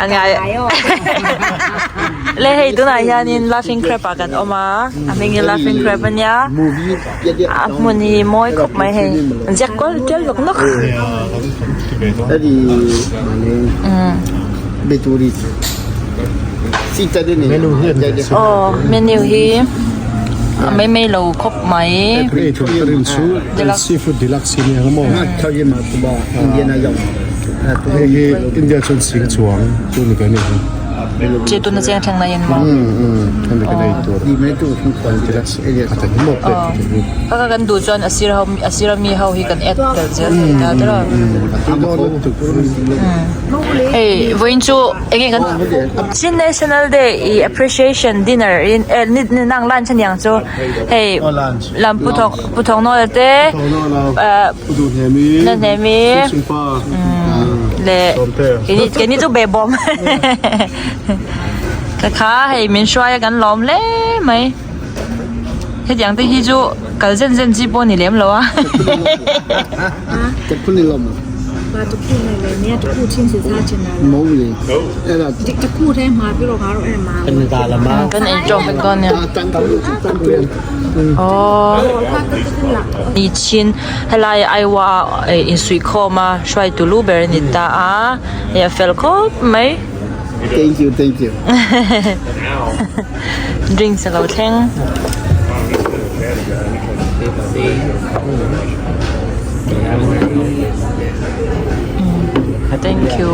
An ngai le hei tunah hianin laughing crab ah kan awm a a hming hi laughing crab ania a hmun hi mawi khawp mai hei an ziak kual tial nawk nawk. Aw menu hi a mai mai lo khawp mai. Seafood deluxe hi nia maw? Hei hi India chuan sing chuang chu ni ka ni hi. Che tuna cheng thleng na in maw? Hemi kan ei tur deluxe a ta hi maw plate te hi. Ka ka kan duh chuan a sir ho a sir ami ho hi kan add tel zel thei ta tiraw. A tui dawn lutuk. Hei vawiin chu enge kan Chin National Day i appreciation dinner in eh ni nang lunch aniang chu hei Lam pu thawk pu thawk nawla te eh na hnemi leh keini keini chu behbawm ka kha hei min hruai a kan lawm hle mai hetiang te hi chu kal zen zen chi pawh a ni lem lo a. Kan ei tawk vek dawn nia. Aww ni chin helai Aiwa ah insuih khawm a hruaitu lu ber a ni ta a hei a fel khawp mai. Thank you thank you. Drinks a lo thleng. Thank you.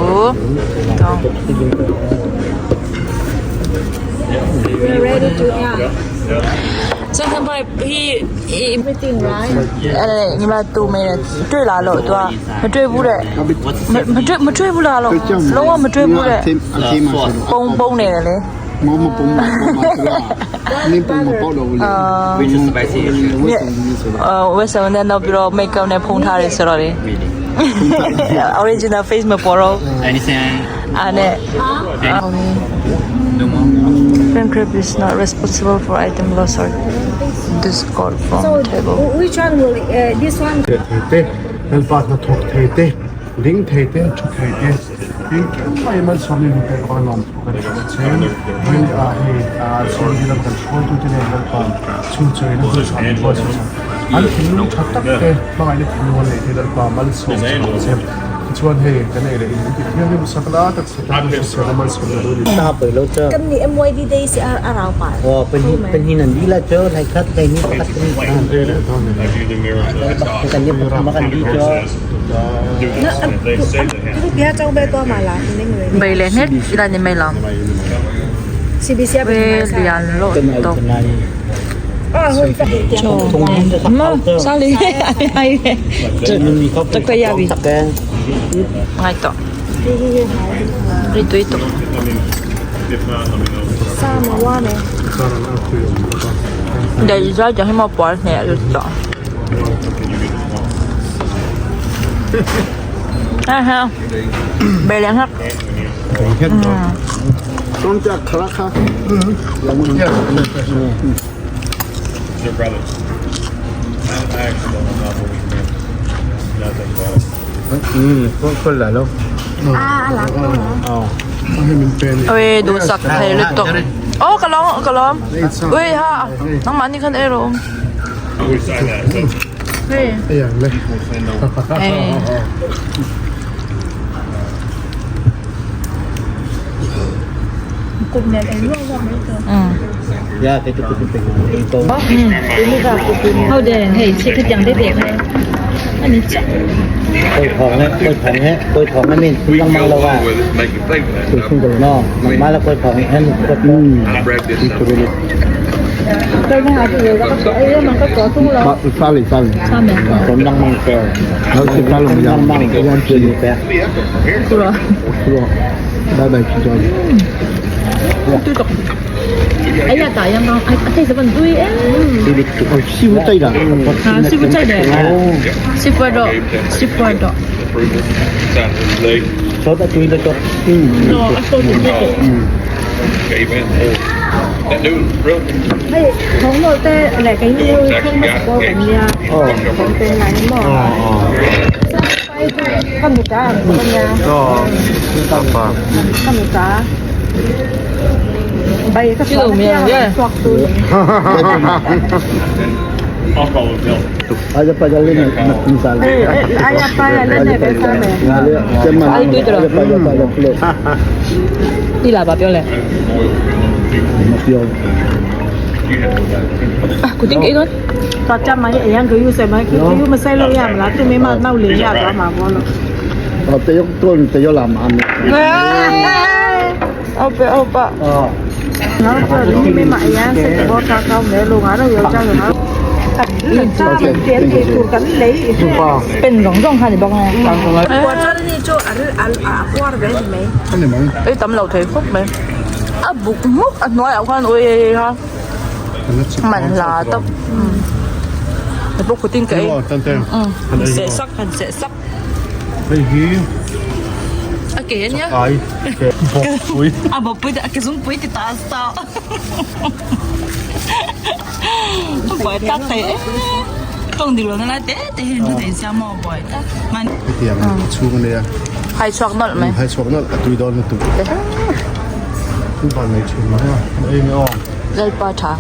Original face မပေါ်တော့ အဲ့နဲ့ Friend Crab is not responsible for item loss or discard from So table. which one will this one Thei te, Lalpa hnathawk thei te, ding thei te, thu thei te, engkim mai malsawmna in pek avang lawm thu kan hrilh a che. Vawiin ah hei CBD lam kan hruaitute nen Lalpa chhungchawina hun tha min buatsaih sak. An thinlung tha tak te, hmangaihna thinlung an neih te Lalpa malsawm chak ang che. Tichuan hei kan ei leh in min ti thianghlim sak la tak se tan hrisel a malsawmna lo ni. Kan nih MYD day si a rau pah. Aw pahnih nan dih la cu hlei khat hlei hnih pakhat kan kan nih pathum a kan dih cu. Bei le hnet ila ni mai lo. CBC Ve lian lo tok. Sorry. Ngai to. Ri tui tuk. Dai zai chang hi maw puar hne a lut tawh. Ha ha. Bei leh nghak. Oi duhsak thei lutuk. Aw ka lawm ka lawm. Ui ha nangmah ni khan ei rawh. Hei. Hei. Ei tam lo thei khawp mai a buk hmuk a hnuaiah khuan ui hei kha man hla tawp he pawh kut in ka ei seh sak han seh sak a ke ania a bawkpui te a ke zungpui ti ta sa a buai tak thei em tawng dik lohna lai te te hian thu thei sia maw buai tak man hetiang chhung a nia hai chhuak nawlh mai hai chhuak nawlh a tui dawn lutuk tui van nei thin mai a an ei nge aw lalpa tha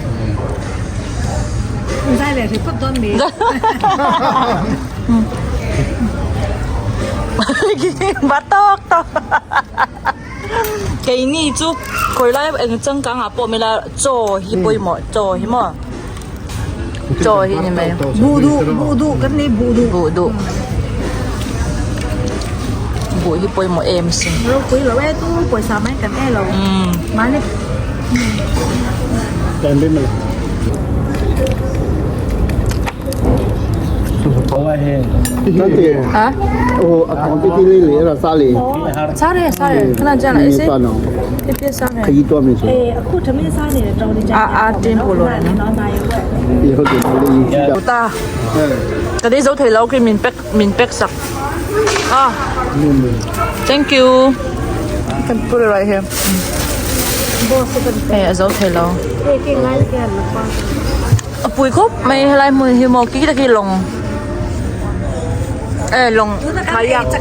zai leh ri phawt dawn mi ba tawk tawk Keini chu khawi lai eng changkang ah pawh mila chaw hi pawimawh chaw hi maw chaw hi ni mai buh duh buh duh kan nei buh duh buh duh buh hi pawimawh em sin ropui lo e tu pawisa mai kan e lo mahni Ha? Sorry, sorry. 看到这样了，是。这边上面。啊啊，真不落呢。Ta. Ka dei zo thei lo khi min pack min pack sak. Ah. Thank you. You can put it right here. Hey, a zo thei lo. A pui khawp mai helai hmun hi maw khi taki lawng eh lawng kayak ka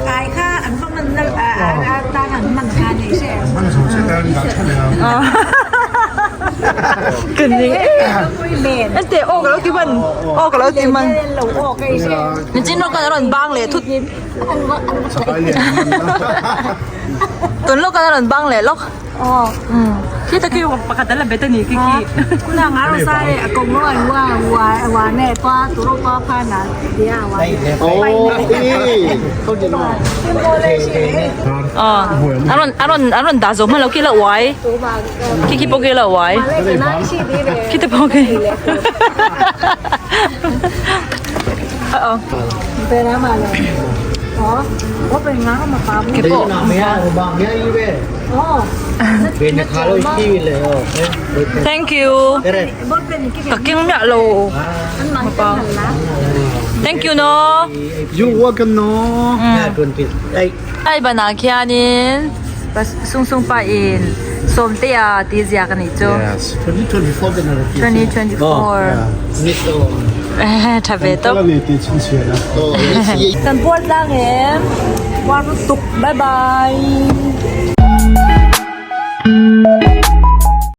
ning em an teh aw ka lo ti hman aw ka lo ti hman nichin lawk khan a rawn bang leh thut tun lawk khan a rawn bang leh lawk. Khi ta khi pakhat ala bet ani khi khi. Ờ, a rawn a rawn a rawn dah zawh hman lo khi la uai khi khi pawh khi la uai khi te pawh khi Khi pawh Thank you Ka keng miah lo Thank you no You welcome no Ai banah khianin sung sung pa in Sawmtea tih ziak a nih chu. 2024 2024 Tha ve tawp. Kan puar tlang em. Puar lutuk. Bye bye.